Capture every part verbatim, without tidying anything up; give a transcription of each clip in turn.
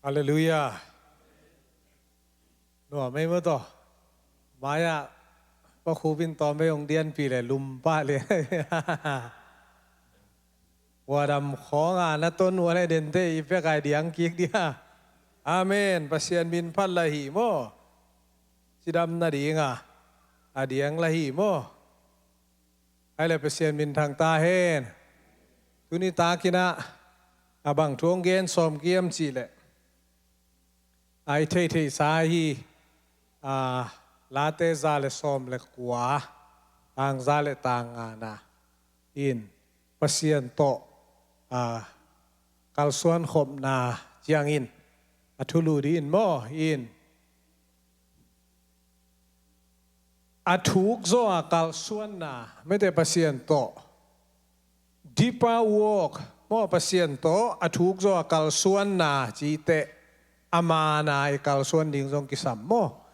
Halleluiah. Nuam ei maw taw. Mai-ah Pa Khup in tawm ei hong dianpih leh lum pah lian. Huadam khawng a na ton uh a leh dente i pek a i diang kik ding a. Amen. Pasian min phat lah hi maw. Cidam nading a, a diang lah hi maw. Ai leh Pasian min thang ta hen. Tuni takin ah a bang thu hong gen sawm kiam cih leh, a i theihtheihsa hi, a, Late za leh sawm leh kua, tang za leh tang ngana in Pasian tawh, a, kalsuan khopna ciangin a thulu ding in maw in. A thuk zaw a kalsuanna, mete Pasian tawh. Deeper walk, maw Pasian tawh, a thuk zaw a kalsuanna cite, a man a i kalsuan ding zong kisam maw.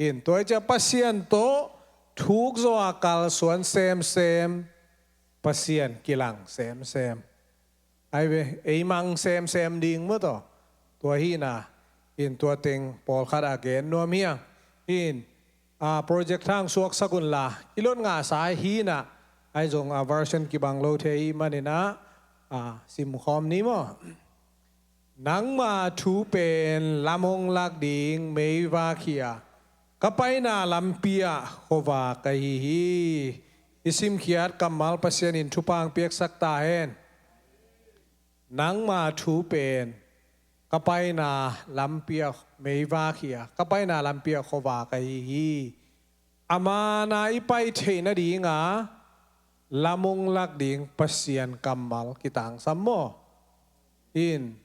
In tua i ciah Pasian tawh, thuk zaw a kalsuan semsem, Pasian kilang semsem. Ai ve, ei mang semsem ding maw taw. Tua hi na, in tua teng pawlkhat a gen nuam hi hang. In, a, project hang suaksak un la, i lot ngahsa hi na, ai zong a version kibang lo thei manin ah, a, simkhawm ni maw. Nangma thu pen lam hong lak ding meivak hi a, ka paina lampi ah khuavak ahi hi. I simkhiat kammal Pasian in thupha hong piaksak ta hen. Nangma thu pen ka paina lampi ah meivak hi a, ka paina lampi ah khuavak ahi hi. A man a i pai theih nading a lam hong lak ding Pasian kammal kitangsam maw. In,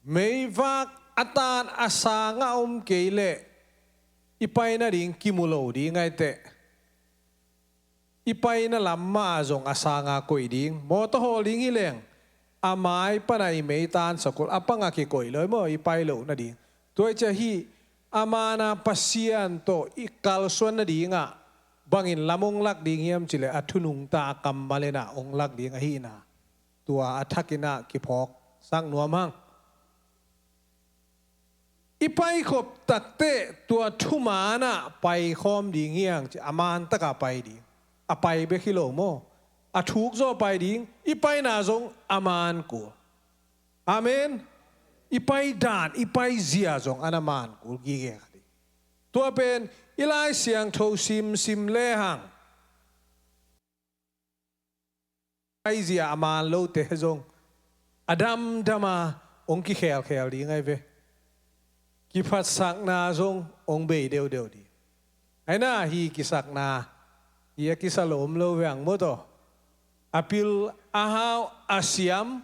meivak a tan a sang a om kei leh i pai nading kimu lo ding ai teh. I paina lam mah ah zong a sang a koih ding, mawtaw hawl ding hi leng, a mai pan a i mei tansak uh a pang a kikoih lo hi maw, i pai loh nading. Tua i ciah hi, a man a Pasian tawh i kalsuan nading ah bangin lam hong lak ding hiam cih leh a thu nungta a kammal in ah hong lak ding ahi na. Tua a thakin ah kiphawksak nuam hang. I paikhop takteh tua thuman ah paikhawm ding hi hang ci, a man tak a pai ding. A pai bek hi lo maw. A thuk zaw pai ding, i paina zong a man kul. Amen. I pai dan, i pai zia zong a na man kul gige kha ding. Tua pen i Lai Siangtho simsim lehang, aizia a man lote zong a damdam a hong kikhelkhel ding ai ve. Kiphatsakna zong hong bei deudeu ding. Ai na, hi kisakna hi a kisa lawm lo veng maw taw. A pil a hau a siam,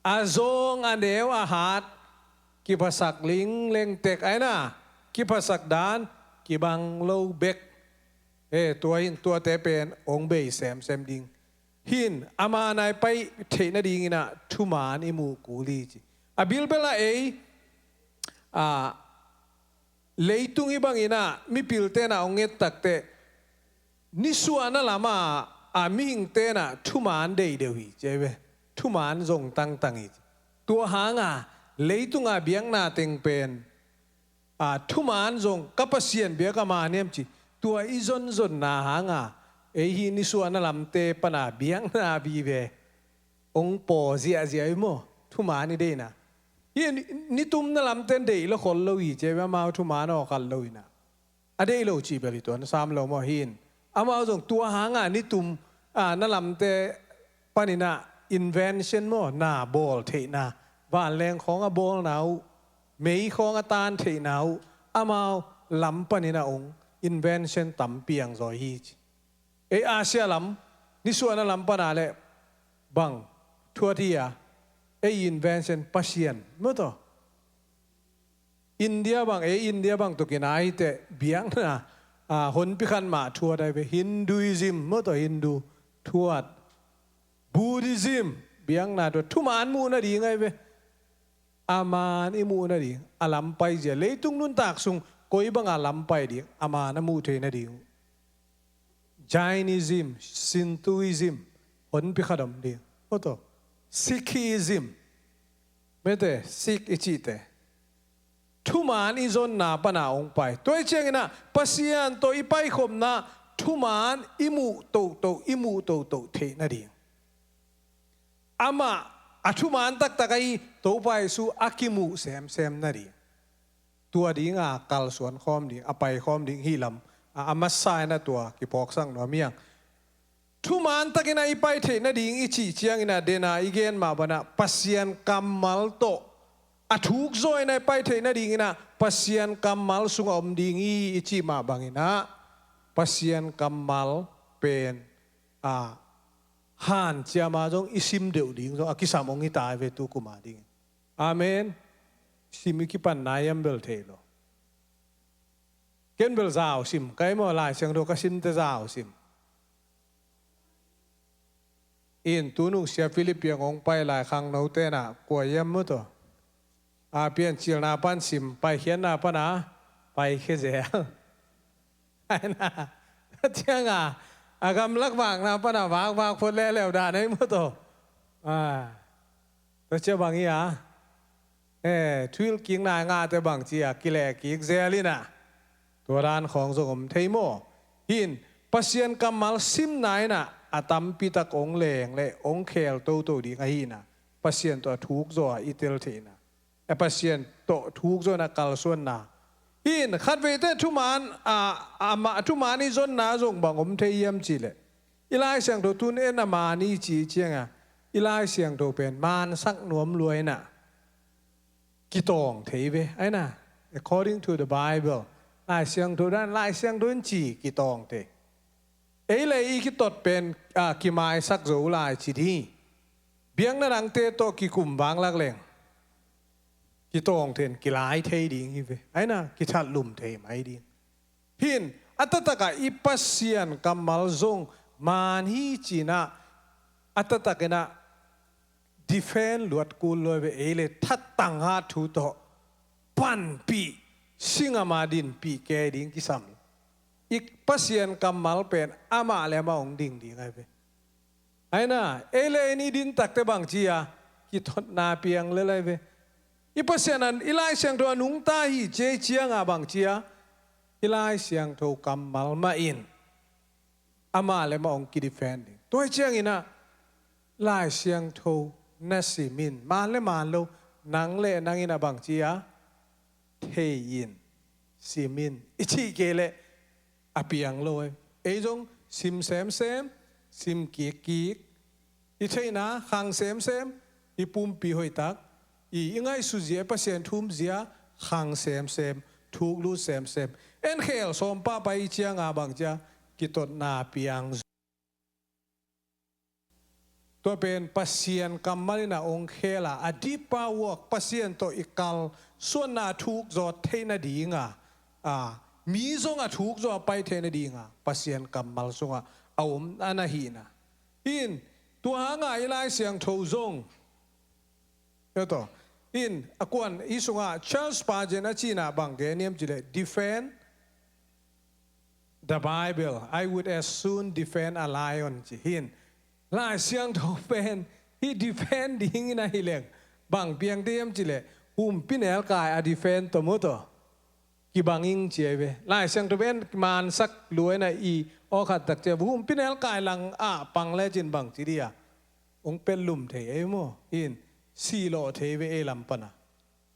a zawng a neu a hat, kiphasak lingleng tek ai na, kiphasak dan kibang lo bek. He, tua hin tuate pen hong bei semsem ding. Hin a man a i pai theih nadingin ah thuman i muh kul hi ci. A bilbel ah ei, a, leitung i bangin ah mipilte in ah hong nget takteh, nisuahna lam ah a mihingte in ah thuman deideu hi ci ai ve. Thuman zong tangtang hi ci. Tua hang a leitung a biakna teng pen, a, thuman zong ka Pasian biak a man hiam ci, tua i zonzonna hang a, ei hi nisuahna lamte pan a biakna vive hong paw ziahziah hi maw, thuman i deihna. Hi ni, nitumna lamte in deih lo khol lo hi ci ai ve, amau thuman aw khat lo hi na. A deih lo cih bel hi tuan sam lo maw hin. Amau zong tua hang a nitum, a, na lamte panin ah invention maw, na bawl theihna, vanleng khawng a bawlna uh, mei khawng a tan theihna uh, amau lam panin ah hong invention tampi hong zawi hi ci. Ei Asia lam, nisuahna lam pan a leh bang thuat hi a, ei invention Pasian maw taw. India bang, ei India bang tukin a hi teh biakna, a, honpi khat mah thuat ai ve. Hinduism maw taw, Hindu thuat. Buddhism, biakna thuat. Thuman muh nading ai ve. A man i muh nading, a lam pai zia. Leitung nuntak sung koi bang a lam pai ding, a man a muh thei nading. Jainism, Shintoism, honpi khat om ding. Maw taw. Sikhism. Mete, Sikh i cihte. thuman i zonna pana hong pai. Tua hi ciangin ah Pasian tawh i paikhopna thuman i muh toto, i muh toto theih nading. Amah a thuman taktak ahi Topa Jesu a kimuh semsem nading. Tua dinga kalsuan khawm ding, a pai khawm ding hi lam, a, a masa in ah tua kiphawksak nuam hi hang. Thuman takin ah i pai theih nading i cih ciangin ah, dena i gen mah banah Pasian kammal tawh a thuk zaw in ah i pai theih nadingin ah Pasian kammal sungah om ding hi i cih mah bangin ah Pasian kammal pen, a, hanciam a zong i sim deuh ding zong a kisam hong hi ta hi ve tu kum a dingin. Amen. Sim i kipanna hiam bel thei lo. Ken bel zau sim ka hi maw, Lai Siangtho ka simte zau sim. In tunung Sia Philip piang hong pai lai khangnote na kua hiam maw taw. A, Piancilna pan sim, Paikhiatna pana paikhia zel. Ai na, cianga a gamlak vakna pana vakvak phot leuleu dan ei maw taw. A, tua cia bang hi a, e, thuhilhkikna ngahte bangci a kilehkik zel in ah, tua dan khawng zong om thei maw. Hi in, Pasian kammal simna in ah a tampitak hong leng le hong khel toto ding ahi in ah, Pasian tawh a thuk zaw a i tel theihna, a, Pasian tawh thuk zaw in ah kalsuanna. Hi in, khatveite thuman, a, amah thuman i zonna zong bang om thei hiam cihleh, i Lai Siangtho tun en a mani ci cianga, i Lai Siangtho pen mansak nuam lua in ah kitawng thei ve. Ai na, according to the Bible, Lai Siangtho dan, Lai Siangtho in ci kitawng thei. Ei le i kitot pen, a, kimaisak zo lai ci ding. Biakna dangte tawh kikum vanglak leng kitawng thei in kilai thei ding hi ve. Ai na, kithatlum thei mai ding. Hi in, a taktak ah i Pasian kammal zong man hi ci in ah, a taktak in ah defend luat kul lo ve, ei le thattang hat thu tawh panpih, singam a dinpih kei ding kisam. I Pasian kammal pen amah le amah hong ding ding ai ve. Ai na, ei le ei i din takte bangci a, kitotna piang lel ai ve. I Pasian an, i Lai Siangtho a nungta hi ci ei cianga bangci a, i Lai Siangtho kammal mah in amah le amah hong kidefend ding. Tua hi ciangin ah, Lai Siangtho na sim in, man le man lo, nang le nang in ah bangci a, thei in, sim in, i cih kei leh a piang lo ei. Ei zong sim semsem, sim kikkik, i theihna khang semsem, i pumpi hoihtak, i, i ngaihsutzia, i Pasian thumzia khang semsem, thuklut semsem. En khel sawm pahpah i cianga bangci a, kitotna piang. Tua pen Pasian kammal in ah hong khel a, a deeper work, Pasian tawh i kalsuanna a thuk zaw theih nadinga, a, mi zong a thuk zaw a pai theih nadinga Pasian kammal sungah a om a na hihna. Hi in, tua hanga i Lai Siangtho zong, tua tawh, in, a kuan, hi sungah Charles Spurgeon a cihna bang gen hiam cihleh, defend the Bible, I would as soon defend a lion, ci hi in. Lai Siangtho pen hih defend dingin ahi leng, bang piang thei hiam cihleh, humpinelkai a defend tawh maw taw kibang ing ci ai ve. Lai Siangtho pen mansak lua in ah, i awkhat tak ciang humpinelkai lang ah pang lecin bangci dia, hong petlum thei ei maw. Hi in, silawh thei ve ei lam pana.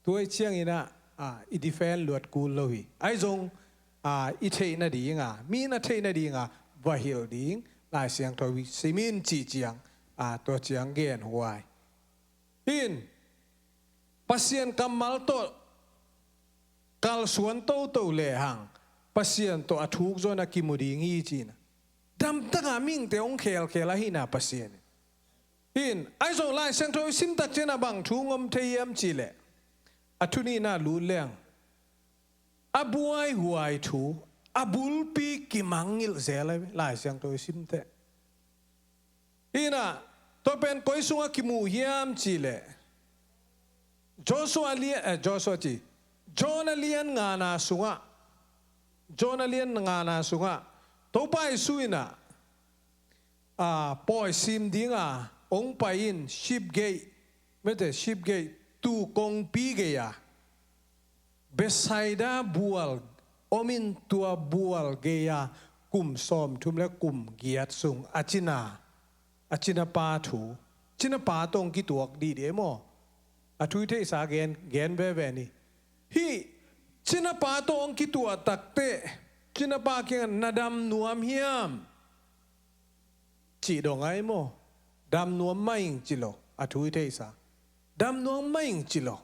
Tua hi ciangin ah, a, i defend luat kul lo hi. Ahi zong, a, i theih nadinga, mi na theih nadinga va hilh ding, Lai Siangtho sim in cih ciang, a, tua ciang genhuai. Hi in, Pasian kammal tawh kalsuan toto lehang, Pasian tawh a thuk zaw in ah kimu ding hi ci in ah, damtak a mihingte hong khelkhel ahihna Pasian in. Hi in, ahi zong Lai Siangtho i sim tak ciangin ah bang thu hong om thei hiam cihleh, a thu nihna lut leng, a buaihuai thu, a bulpi kimangngilh zel ai ve, Lai Siangtho i sim teh. Hi in ah, tua pen koi sungah kimu hiam cihleh, Joshua lian, eh, Joshua ci, John a lian ngana sungah, John a lian ngana sungah, Topa Jesu in ah, a, pawi sim dinga hong pai in, sheep gate, mete, sheep gate, tuu kongpi gei-a, Bethsaida bual om in, tua bual gei-a kum sawmthum le kum giat sung a cina, a cinapa thu, cinapa tawh hong kituak dihdih ei maw? A thu i theihsa gen, gen veve ni. Hih cinapa tawh hong kituah takteh, cinapa kiangah, "Na dam nuam hiam?" cih dong ai maw? "Dam nuam mah ing," ci lo. A thu i theihsa, "Dam nuam mah ing," ci lo.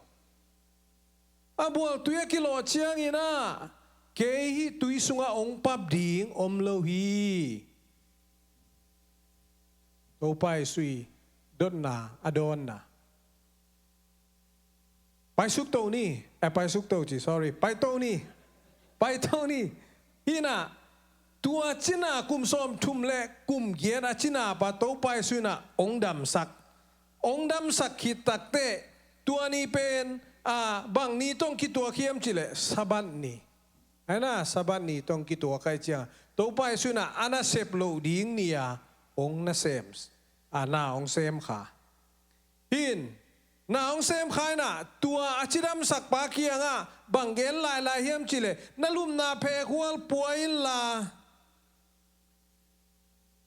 "A bual tui a kilawh ciangin ah, kei hih tui sungah hong pap ding om lo hi." Topa Jesuh i dotna, a dawnna. "Paisuk to ni," eh, "Paisuk to," ci, sorry, "Paito ni, paito ni." Hih in ah, tua cina, kum sawmthum le kum giat a cinapa Topa Jesuh in ah hong damsak. Hong damsak khit takteh, tua ni pen, ah, bang ni tawh hong kituak hiam cih leh, Sabbath ni. Ai na, Sabbath ni tawh hong kituak ahih ciangin, Topa Jesuh in ah a nasep loh ding ni-a hong nasem, ah, na hong sem kha. Hih in, na hong sem kha in ah, tua a cidamsakpa kiangah bang gen lailai hiam cih leh, "Na lupna phekhual pua inla,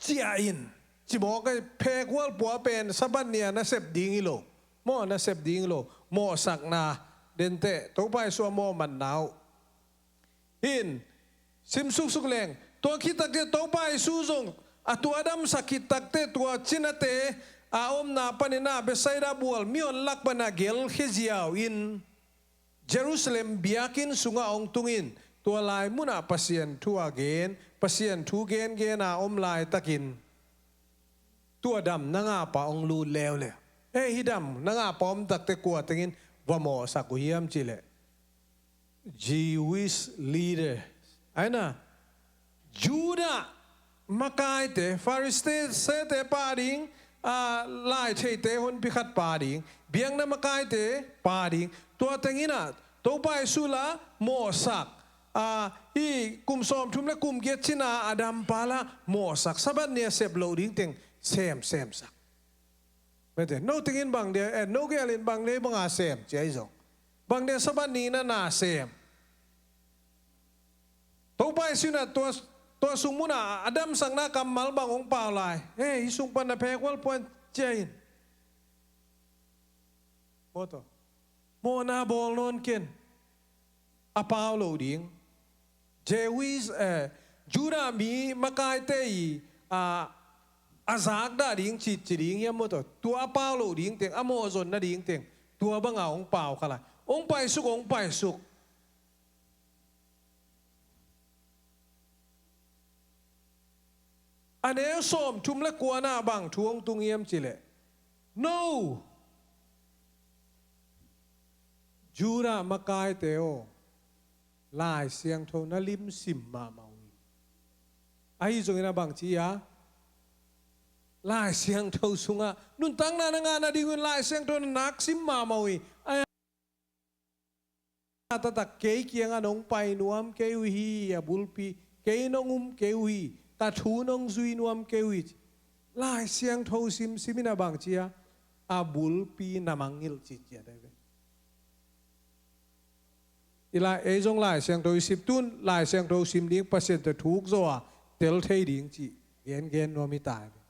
ciah in," ci mawk ei. Phekhual pua pen Sabbath ni-a nasep ding hi lo. Maw, nasep ding hi lo. Mawhsakna, denteh, Topa Jesuh a mawhmatna uh. Hih in, sim suksuk leng, tua khit takteh Topa Jesuh zong, a tua damsak khit takteh, tua cinate a omna panin ah, Bethsaida bual mihon lak panin ah gelkhia ziau in, Jerusalem biakinn sungah hong tung in, tua lai munah Pasian thu a gen, Pasian thu gengen a om laitakin, tua dam na ngahpa hong lut leuleu. "Eh, hih dam na ngahpa om takteh, kua teng in va mawhsak uh hiam cih leh, Jewish leader," ai na, Judah makaite, Pharisee-te pa ding, ah, laitheite honpi khat pa ding, biakna makaite pa ding, tua teng in ah Topa Jesuh la mawhsak, ah, hih kum sawmthum le kum giat cina a dampa la mawhsak, Sabbath ni-a sep loh ding teng sem, semsak. Mete, "No teng in bang dia, eh, no gel in bang dia bang a sem?" ci ahi zong. "Bang dia Sabbath ni na na sem?" Topa Jesuh in ah tua, tua sung munah a damsakna kammal bang hong pau lai? "Eh, hih sung pan na phekhual pua in," ci-in. Maw taw, mawhna bawl nawn ken. A pau loh ding. Jewish, eh, Judah mi makaite i, ah, a zakdah ding ci, ci ding hiam maw taw? Tua a pau loh ding teng, a mawhzon nading teng, tua banga hong pau kha lai. Hong paisuk, hong paisuk. A neu sawmthum le kuana bang thu hong tung hiam cih leh, "No, Judah makaite aw, Lai Siangtho na lim sim mahmah uh hi." Ahi zongin a bang ci a, Lai Siangtho sungah nuntakna na ngah nadingun Lai Siangtho na nak sim mahmah uh hi. A taktak, "Kei kiangah nong pai nuam kei uh hi, a bulpi, kei nong um kei uh hi, ka thu nong zui nuam kei uh hi," ci. Lai Siangtho simsim in a bang ci a, a bulpi na mangngilh citciat ahi ve. I Lai, ei zong Lai Siangtho i sim, tun Lai Siangtho sim ding, Pasian tawh thuk zaw a tel thei ding cih gengen nuam hi ta hi ve.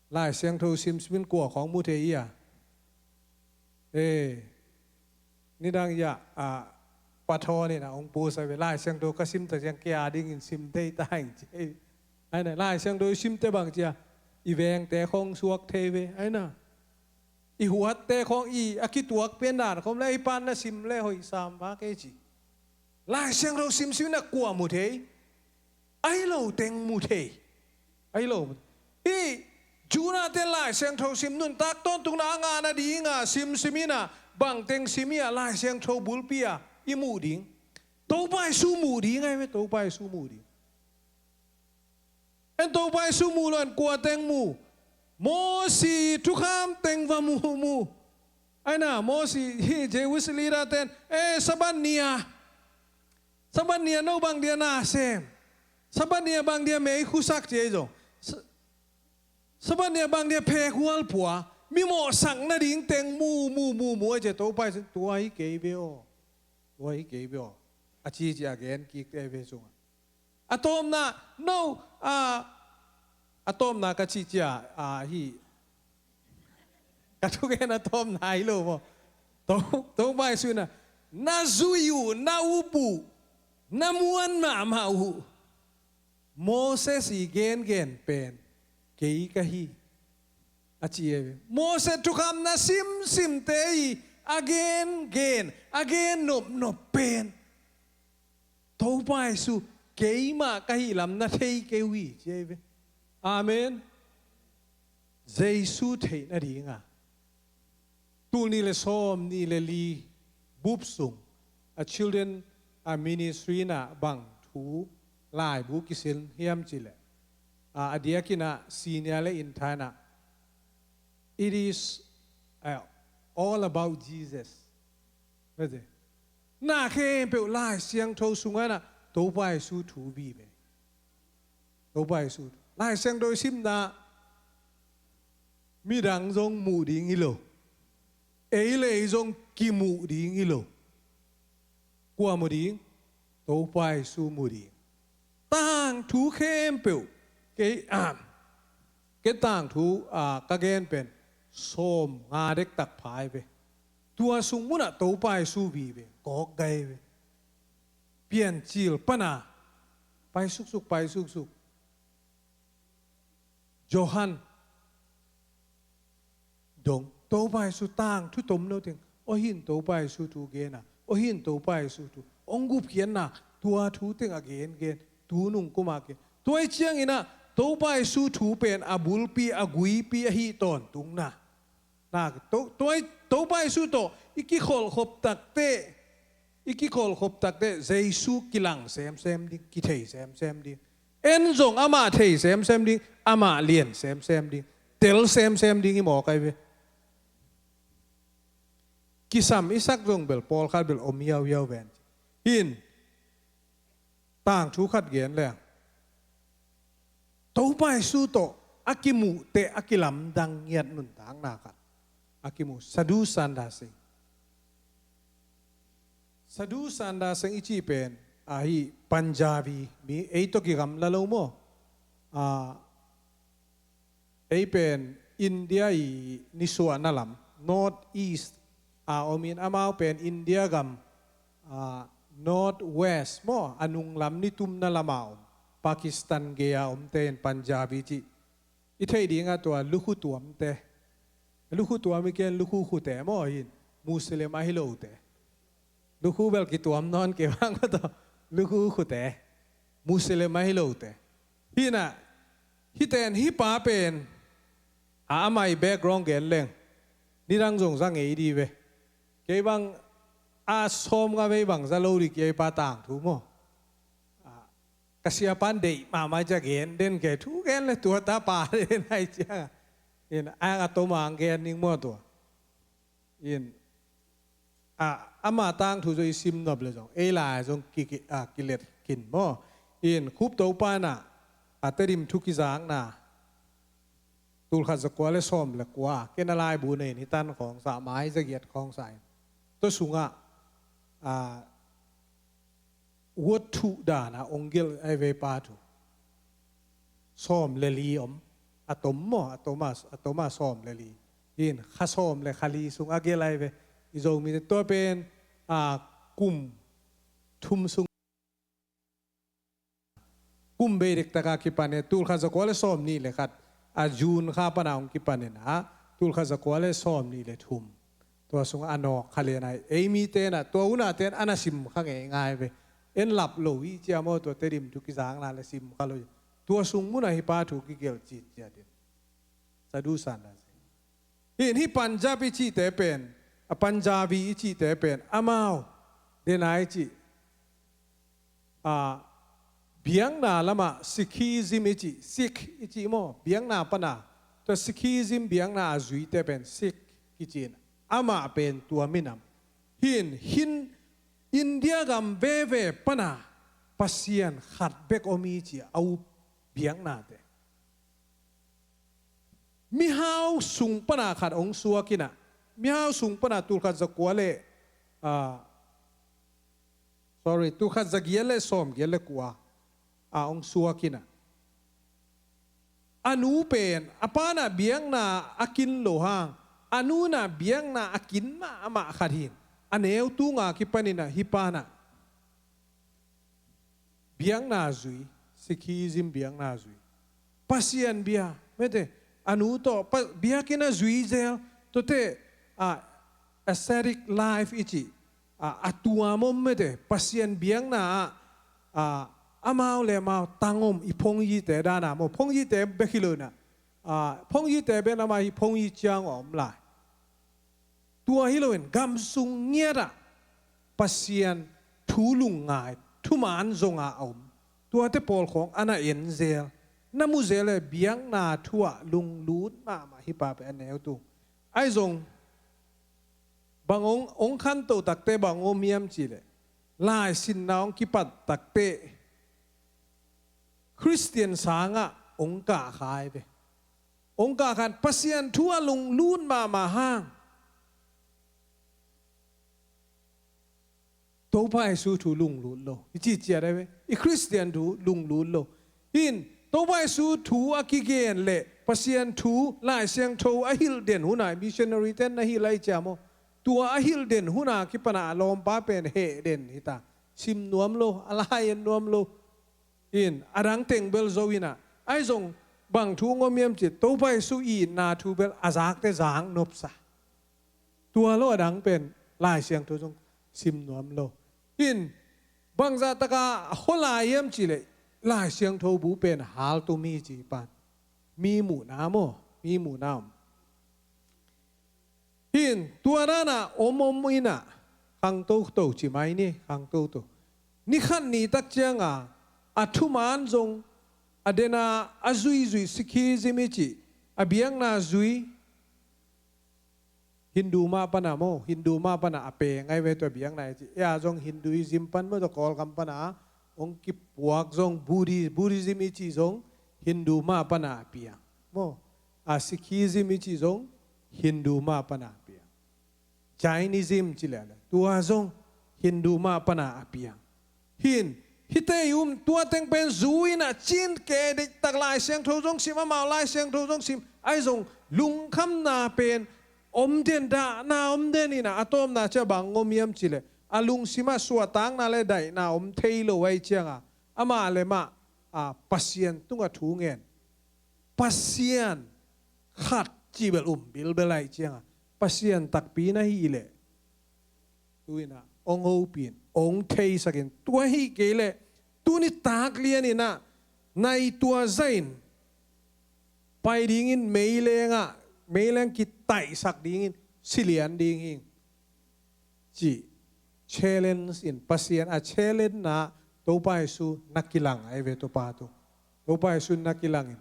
Lai Siangtho simsim in kua khawng mu thei hi a? Eh, nidang hi a, a, Pa Thawn in a hong post a ve, "Lai Siangtho ka sim tak ciang kei a dingin sim thei ta ing," ci. Ai na, Lai Siangtho i sim teh bang ci a, i vengte khawng suak thei ve, ai na. I huatte khawng, i a kituak pian dan khawng le, "Hih pan na sim le hoih sam vak ei," ci. Lai Siangtho simsim in a kua mu thei? Ahi lo teng mu thei. Ahi lo. Hih Judah-te Lai Siangtho sim, nuntak tawntungna a ngah nadinga simsim in a, bang teng sim hi a, Lai Siangtho bulpi a i muh ding? Topa Jesuh muh ding ahi ve, Topa Jesuh muh ding. En Topa Jesuh mu lo, en kua teng mu? Mosi thukham teng va mu, mu. Ai na, Mosi, hih Jewish leader ten, "Eh, Sabbath ni-a, Sabbath ni-a no bang dia na sem? Sabbath ni-a bang dia meikhu sak?" ci ei zong. Sa-, "Sabbath ni-a bang dia phekhual pua?" Mi mawhsak nading teng mu, mu, mu, mu, ai ci. Topa Jesuh, "Tua hi kei ve aw. Tua hi kei ve aw. A ci ci a gen kik te ve sungah. A tawpna, no, a, a tawpna ka ci ci a, a hi. Ka thugen a tawpna hi lo maw. To, Topa Jesu in ah, na zui uh, na up uh, na muan mahmah uh. Moses i gengen pen kei ka hi, a ci e ve. Moses thukham na simsimte i a gengen, a gen nopnop pen Topa Jesu keimah ka hih lam na thei kei uh hi, ci e ve. Amen. Jesu theih nadinga tul nih le sawm nih le li bup sung a children a ministry na bang thu laibu kisil hiam cileh, a, a diakin ah senior le intern ah, it is, uh, all about Jesus. Na khempeuh Lai Siangtho sungah na Topa Jesu thu vive. Topa Jesu thu. Lai Siangtho i simna midang zong muh ding hi lo. Ei le ei zong kimuh ding hi lo. Kua mu ding? Topa Jesu mu ding. Tangthu khempeuh kei, ah, kei tangthu, ah, ka gen pen sawm nga dektak phai ve. Tua sung munah Topa Jesu vive, kawk gai ve. Piancil pana pai suksuk, pai suksuk. Johan dong, Topa Jesu tangthu tomno teng, aw hin Topa Jesu thu gena, aw hin Topa Jesu thu, hong gupkhiatna, tua thu teng a gengen, tu nung kuma gen. Tua i ciangin ah Topa Jesu thu pen a bulpi, a guipi ahi tawntungna. Na, to, tua i, Topa Jesu tawh i kikholhkhop takteh, i kikholhkhop takteh Jesu kilang semsem ding, kithei semsem ding. En zong amah thei semsem ding, amah lian semsem ding, tel semsem ding i mawk ai ve. Kisam i sak zong bel pawlkhat bel om hiauhiau ven. Hin tangthu khat gen leng, Topa Jesu tawh a kimuhte a kilamdang ngiat nuntakna khat a kimu Sadhu Sundar Singh. Sadhu Sundar Singh i cih pen ahi Punjabi mi, ei tawh kigamla lo maw? A, ei pen India i nisuahna lam, North East a omin, amau pen India gam, a, North West maw, a nunglam nitumna lama om, Pakistan gei-a omte in Punjabi cih. I theih dingah tua lukhu tuamte. Lukhu tuam i ken lukhu khute maw hin, Muslim ahi lote. Lukhu bel kituam nawn kei bang tawh, lukhu khute. Muslim ahi lote. Hinah, hiten hih pa pen a, amah i background gen leng, nidang zong za ngei di ve. Kei bang a sawm nga vei bang za lo di kei pa tangthu maw? A, ka siapan deih mahmah cia gen den kei thu gen le tua ta pa den ai cia. In ang a toma ang gen ning maw tua. In, a, ama tangthu zong i sim nop le zong ei lai zong ki, ki, a, kilet kin maw. In Khup Topa in ah a Tedim thu kizakna tul khat za kua le sawm le kua, ken a laibu nei in hi tan khawng sa, mai za giat khawng sa in. Tua sungah, a, word thuh dana ong gelh ai ve pa thu. Sawm le li om. A tom maw, a tom a, a tom a sawm le li. Hin kha sawm le kha li sung a gelh ai ve. I Zomite tua pen, a, kum thum sung. Kum bei dektaka kipan e, tul khat za kua le sawm nih le khat. A June kha pana ong kipan e na, tul khat za kua le sawm nih le thum. Tua sungah a nawk kha lian ai. Ei mite na, tua unah ten ana sim kha ngeingai ve. En lap lo hi cia maw, tua Tedim thu kizakna le sim kha lo hi. Tua sung munah hih pa thu kigelh citciat in. Sadhu Sundar Singh. Hin hih Punjab i cihte pen, a Punjabi i cihte pen, amau, dena i cih, a, biakna lamah Sikhism i cih, Sikh i cih maw, biakna pana, tua Sikhism biakna a zuite pen Sikh kici in, amah pen tua minam. Hin, hin India gam veve pana Pasian khat bek om hi ci a, a up biaknate. Mihau sung pana khat ong suak in ah, mihau sung pana tul khat za kua le, a, Sorry, tul khat za giat le sawm giat le kua a hong suak in ah, a nu pen a pa in ah biakna a kin lo hang, a nu in ah biakna a kin mahmah khat hi in, a neu tung a kipan in ah hih pa in ah biakna zui, Sikhism biakna zui, Pasian bia, mete, a nu tawh pa, biakinn a zui zel, tuate, a, ascetic life i cih, a, a tuam om, mete, Pasian biakna ah, a, amau le amau tang om, i phongyite dan a maw, phongyite bek hi lo in ah, a, phongyite bek in ah amah hih phongyi ciang a om lai. Tua hi lo in gam sung ngiat ah Pasian thu lungngai, thuman zong a om, tuate pawl khawng a na en zel, na mu zel le biakna thu ah lunglut mahmah hih pa pen a neu tung. Ahi zong bang hong, hong khanto takte bang hong om hiam cih leh, laisinna hong kipat takte Khristian sang ah hong kah kha hi ve. Hong kah kha in Pasian thu ah lunglut mahmah hang, Topa Jesu thu lunglut lo. I cih ciat ahi ve. I Khristian thu lunglut lo. Hi in Topa Jesu thu a kigen le Pasian thu Lai Siangtho a hilh den hun ah, missionary ten na hilh lai cia maw, tua a hilh den hun a kipan ah a lawmpa pen heh den hi ta. Sim nuam lo, a lai en nuam lo. In, a dang teng bel zo in ah, ahi zong bang thu hong om hiam cih leh Topa Jesu itna thu bel a zakte zak nopsa. Tua lo a dang pen Lai Siangtho zong sim nuam lo. In, bangzah tak a hawlai hiam cih leh Lai Siangtho bu pen haltum hi ci pan. Mi muhna maw, mi muhna om. Hi in, tua dan a om om in ah, khangto to ci mai ni, khangto to. Ni khat ni tak ciang a, a thuman zong, a den a, a zuizui Sikhism i cih, a biakna zui, Hindu mah pan a maw, Hindu mah pan a a peng ahi ve tua biakna i cih. Ei a zong Hinduism pan maw, tua Kawlgam pan a hong kipuak zong Buddhi-, Buddhism i cih zong Hindu mah pan a a piang. Maw, a Sikhism i cih zong Hindu mah pan a a piang. Jainism ci leh leh, tua zong Hindu mah pan a a piang. Hi in, hihte i um, tua teng pen zui in ah cin ke deihtak Lai Siangtho zong sim, amau Lai Siangtho zong sim, ahi zong lungkhamna pen om den, dahna om den in ah, a tawpna ciang bang om hiam cih leh, a lungsim ah suahtakna le daihna om thei lo ahih ciang a, amah le mah, a, Pasian tungah thu ngen. Pasian khat cih bel um bilbel ahih ciang a, Pasian takpi na hih leh, tu in ah hong hopih in, hong theisak in, tua hi kei leh, tu nitak lian in ah, nai tua zah in, pai ding in meileng ah, meileng kitaihsak ding in, si lian ding hi, cih challenge in, Pasian a challenge na Topa Jesu na kilang ahi ve tua pa tu. Topa Jesu na kilang in,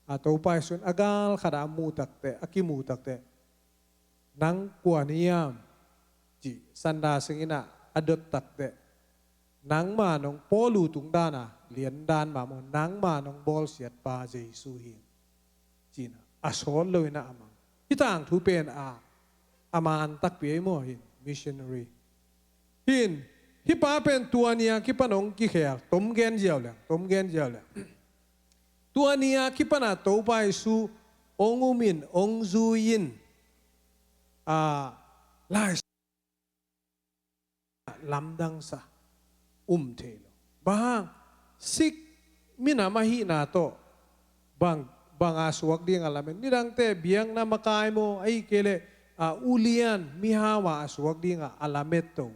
a Topa Jesu in a gal khat a a muh takte, a kimuh takte, nang kua na hiam, cih sanda sing in ah a dot takte, nangma nong, Paul' tung dan a lian dan mah maw, nangma nong bawlsiatpa Jesu hi, ci in ah a sawt lo in ah a mang. Hih tangthu pen a, a man takpi ei maw, hi in, missionary. Hi in, hih pa pen tua ni a kipan hong kikhel, tom gen ziau leng, tom gen ziau leng. Tua ni a kipan a Topa Jesu hong um in, hong zui in, a, Lai lamdang sa, um thei lo. Bang hang, Sikh minam ahihna tawh, bang, bang a suak ding a lamet. Nidangte biakna makai maw, ahih kei leh, a, ulian, mihau a a suak ding a, a lamet to.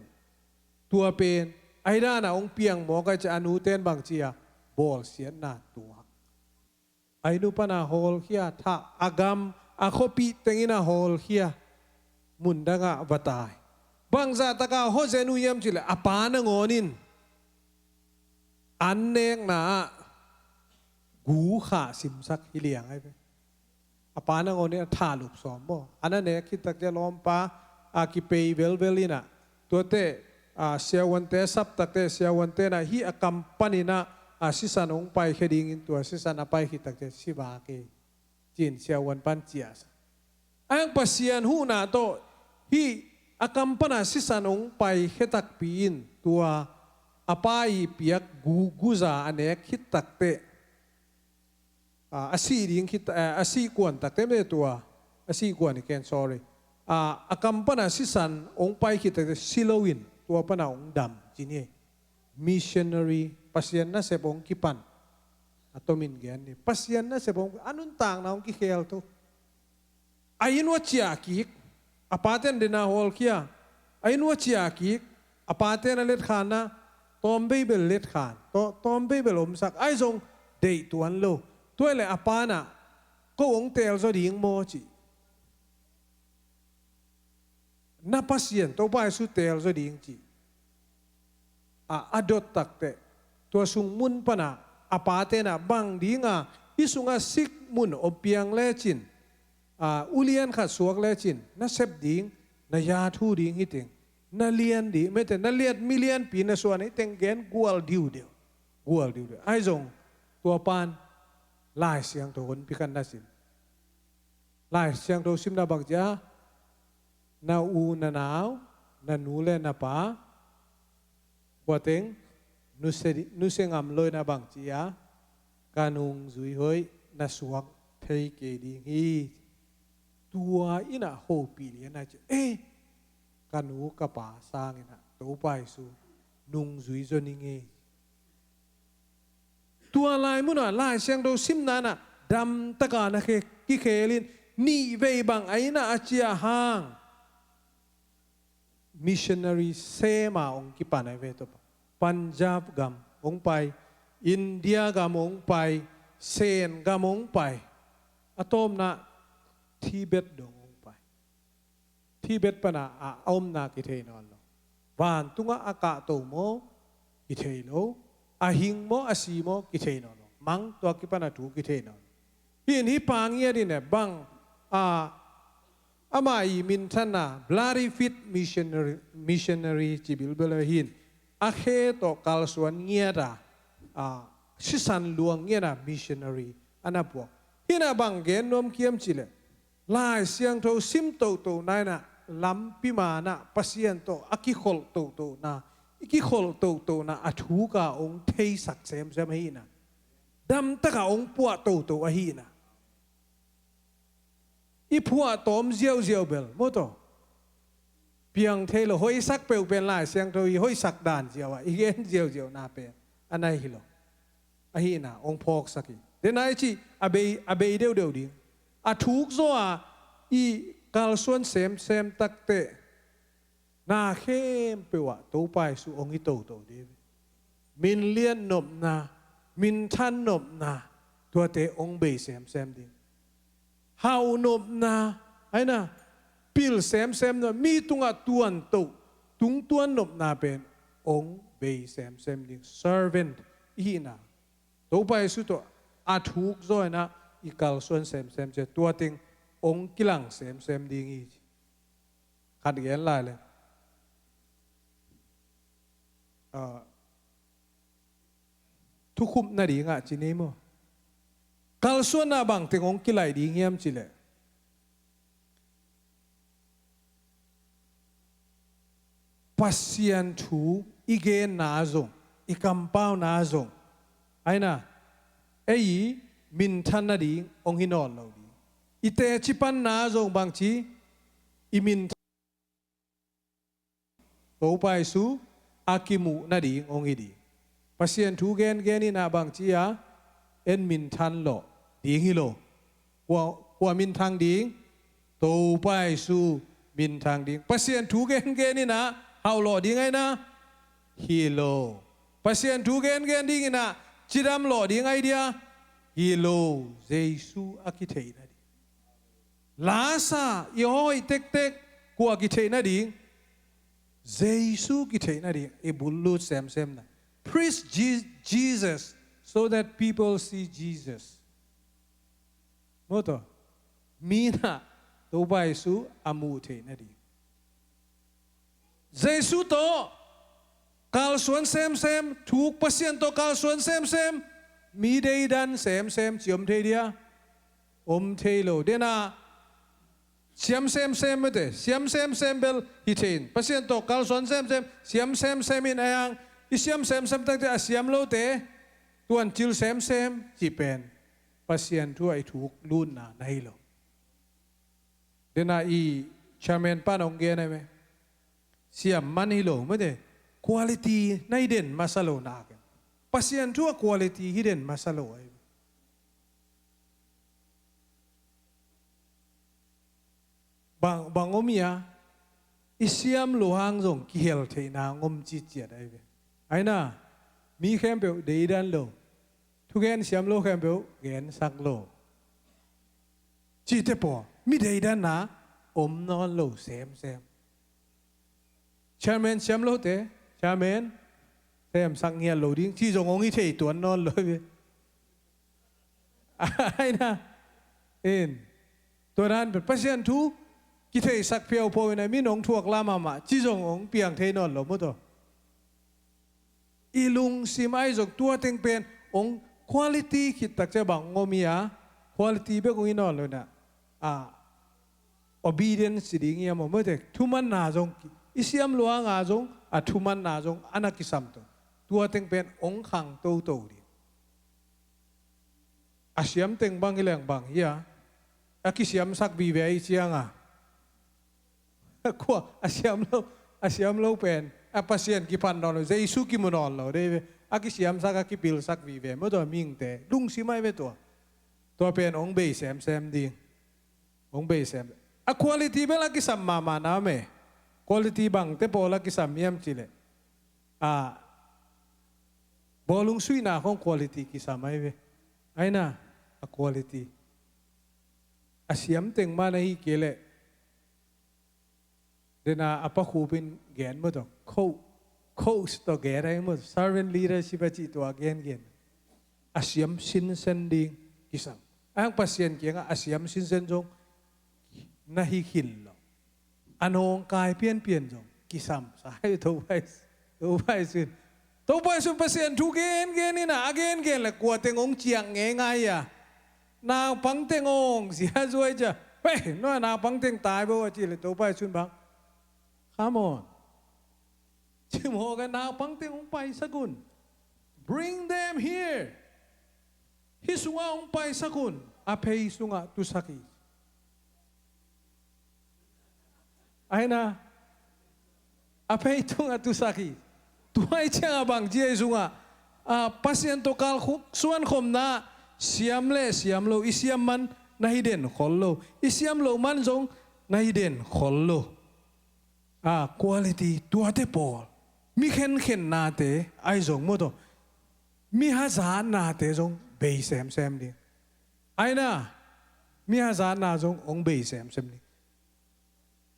Tua pen, ahi dan a hong piang mawk ahih ciang a nute in bang ci a, bawlsiatna tuak. A inn uh pan a hawlkhia, thah, a gam, a khuapih teng in a hawlkhia, mundang ah va tai. Bangzah tak a hawzen uh hiam cih leh, a pa nangawn in an nekna ah gu khah simsak hi liang ahi ve. A pa nangawn in a thah lup sawm maw, an a nek khit tak ciang lawmpa a kipei velvel in ah, tuate, a, siavuante sap takte, siavuante in ah hih a kam pan in ah, a, sisan hong paikhia ding in, tua sisan a pai khit tak ciang si vak hi, ci in siavuan pan ciah sa. Ahih hang Pasian huhna tawh hih a kam pan a sisan hong paikhia takpi in, tua a pa i piak gu, guza a nek khit takteh, a, a sih ding khit, a, a sih kuan takteh meh tua, a sih kuan i ken, sorry. A, a kam pana sisan hong pai khit takteh si loin tua pana hong dam ci ni. Missionary, Pasian nasep hong kipan. A tomin gen ni. Pasian nasep hong, a nuntakna hong kikhel tu. A inn ua ciah kik, a paten dena hawlkhia. A inn ua ciah kik, a paten a letkhanna, tawm bei bel letkhan, taw-, tawm bei bel omsak. Ahi zong deih tuan lo. Tua le a pana, ko hong teel zaw ding maw ci. Na Pasian, Topa Jesu teel zaw ding ci. A, a dot takteh, tua sung mun pana, a paten a bang dinga, i sunga sik mun om piang lecin, a, ulian khat suak lecin, na sep ding, na yathu ding hi teng, na lian ding, mete, na liat mi lianpi na suan hi teng gen gual diudeu, gual diudeu. Ahi zong, tua pan, Lai Siangtho honpi khan na sim. Lai Siangtho simna bang ci a, na u, na nau, na nu le na pa, khua teng, nusia, nusia ngam lo in a bang ci a, ka nungzui hoih na suak thei kei ding hi. Tua in a hopih lian a ci, eh, ka nu ka pa sangin a, Topa Jesu, nungzui zaw ning ei. Tua lai munah Lai Siangtho simna in a damtaka na khe-, kikhelin nih vei bang a inn ah a ciah hang missionary sema hong kipan ahi ve tawh. Punjab gam hong pai, India gam hong pai, Sen gam hong pai, a tawpna Tibet dong hong pai. Tibet pana a, a omna kithei nawn lo. Vantungah a kahto maw, kithei lo. A hing maw, a si maw, kithei nawn lo. Mang tua kipana thu kithei nawn lo. Hih in hih pa ngiat in e bang, a, ama i minthanna bloody feet missionary, missionary ci bilbel hi in. A khe tawh kalsuan ngiat a, a, sisan luang ngiat a missionary a na puak. Hih in a bang gen nuam kiam cih leh, Lai Siangtho sim tohtohna in a lampi manah Pasian tawh a kikholh tohtohna, i kikholh tohtohna a thuka hong theisak semsem ahi in a, damtaka hong puah tohtoh ahi in a, i phuah tawm ziauziau bel maw tawh piang thei lo. Hoihsak peuh pen Lai Siangtho hi, hoihsak dan ziau ah i gen ziauziauna pen a nai hi lo. Ahi in a hong phawksak hi. Dena i cih a bei, a bei deuhdeuh ding, a thuk zaw a i kalsuan semsem takteh na khempeuh ah Topa Jesu hong hi toto ding. Min liat nopna, min than nopna, tuate hong bei semsem ding. Hau nopna, aina, pil semsem nopna, mi tungah tuantoh, tungtuan nopna pen hong bei semsem ding. Servant i hihna, Topa Jesu tawh a thuk zaw in a i kalsuan semsem ciang tua teng hong kilang semsem ding hi. Khat gen lai leng, ah, thukhupna dingah ci ni maw? Kalsuanna bang teng hong kilaih ding hiam cih leh, Pasian thu i genna zong, i kampauna zong, aina, ei i minthan nading hong hi nawn lo ding. I teci panna zong bangci i minthan, Topa Jesu a kimuh nading hong hi ding. Pasian thu gengen in a bangci a, en minthan lawh ding hi lo. Kua, kua minthang ding? Topa Jesu minthang ding. Pasian thu gengen in a hauh lawh ding aina? Hi lo. Pasian thu gengen ding in a cidam lawh ding ai dia? Hi lo. Jesu a kitheih nading. Lasa i hawh tektek kua kitheih nading? Jesu kitheih nading i bul lut semsem na. Preach Je-, Jesus so that people see Jesus. Maw tawh, mi in a Topa Jesu a muh theih nading. Jesu tawh kalsuan semsem, thuk Pasian tawh kalsuan semsem, mi deidan semsem ci om thei dia? Om thei lo. Dena siam semsem mete, siam semsem bel hi thei in. Pasian tawh kalsuan semsem, siam semsem in a yang I siam semsem takte a siam lote tuancil semsem cih pen Pasian thu ah i thuk lutna na hi lo. Dena i chairman pan hong gen ai me. Siam man hi lo mate. Quality na hi den masa lo na ken. Pasian thu ah quality hi den masa lo ai. Bang, bang om ia, i siam lo hang zong kihel theihna ngom ciciat ai ve. Aina, mi khempeuh deidan lo. Thugen siam lo khempeuh gensak lo. Cite pawl, mi deidanna om nawn lo semsem. Chairman siam lote, chairman, semsak ngiat lo ding. Ci zong hong hi thei tuan nawn lo ve. Aina. In. Tua dan pen Pasian thu kitheisak phiauphau ina min hong thuak la mahmah. Ci zong hong piang thei nawn lo maw taw. I lungsim ai zong tua teng pen hong quality khit tak cia bang ngom ia. Quality bek hong hi nawn lo ina. A obedience si ding ia maw mawte. Thumanna zong i siam luanga zong a thumanna zong ana kisam to. Tua teng pen hong khang toto ding. A siam teng bang hi leng bang hi a, a kisiamsak vive i cianga. Kua a siam lo, a siam lo pen a Pasian kipan nawn lo, Jesu kimu nawn lo dei ve. A kisiamsak a kipilsak vive maw tua mingte lungsim ai ve tua. Tua pen hong bei semsem ding. Hong bei sem. A quality bel a kisam mahmah na me. Quality bangte pawl a kisam hiam cileh a bawlung suihna khong quality kisam ai ve. Aina a quality a siam teng man ahi kei leh. Dena a pakhupin gen maw taw. Coach, coach taw gen ai maw taw. Servant leadership a cih tua gen gen. A siam sinsen ding kisam. Ang Pasian kiangah a siam sinsen zong na hi khin lo. A nawngkai pianpian zong kisam sa hai Topa i, Topa i sin. Topa i sun Pasian thu gen gen ina a gen gen le kua teng hong ciang ngei ngai a. Naupang teng hong sia zuai cia. Hei, nua naupang teng tai bo a ci le Topa i sun bang. Come on. Ci mawk a naupang teng hong paisak un. Bring them here. Hih sungah hong paisak un. A phei sungah tusak hi. Aina a phei tungah tusak hi. Tuai ciangah bang ci a i sungah a Pasian tawh kalsuan khomna siam le siam lo i siam man na hi den khol lo. I siam lo man zong na hi den khol lo. A quality tuate pawl mi khenkhennate ai zong maw taw. Mi hazatnate zong bei semsem ding. Aina mi hazatna zong hong bei semsem ding.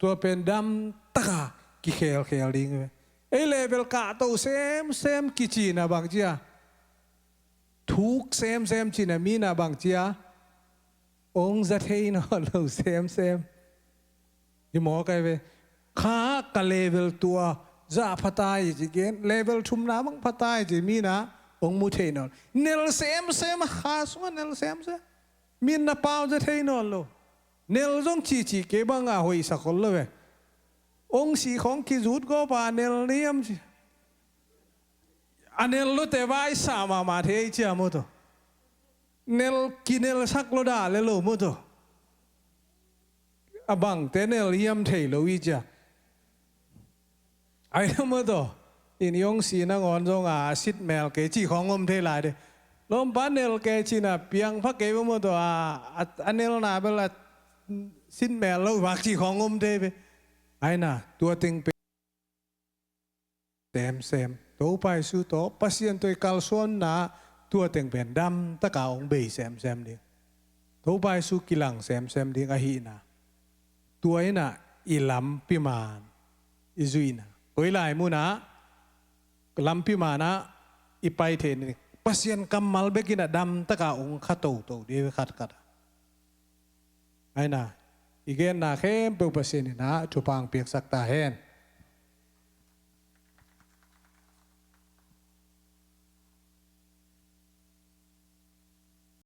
Tua pen damtaka kikhelkhel ding ve. Ei level kahto semsem kicina bang cia. Thuk semsem cina mina bang cia. Hong za thei nawn lo semsem. Hi mawk ai ve. Kha ka level tua za phatai ci gen level thumna bang phatai ci mina hong mu thei nawn. Nel semsem a kha sungah nel semsem. Min na pau za thei nawn lo. Nel zong cihcih kei banga hoihsa khol lo ve. Ong sih khong kizut gawpa nel niam ci. A nel lote vai sa mahmah thei cia maw taw. Nel kinelsak lo dah le lo maw taw. A bangte nel hiam thei lo i cia. Ai lo maw taw. In i ong si nangawn zong a sitmel kei cih khawng om thei lai de. Lawmpa nel kei cina piang pha kei maw taw a, a, a nelna bel a sitmel lo vak cih khawng om thei ve. Aina tua teng pen semsem. Topa Jesu tawh Pasian tawh i kalsuanna tua teng pen damtaka hong bei semsem ding. Topa Jesu kilang semsem ding ahihna. Tua inah i lampi man i zuihna. Koi lai munah lampi manah i pai thei ni. Pasian kammal bekinah damtaka hong kha toto ding khatkhat. Aina i genna khempeuh Pasian inah thupha hong piaksak ta hen.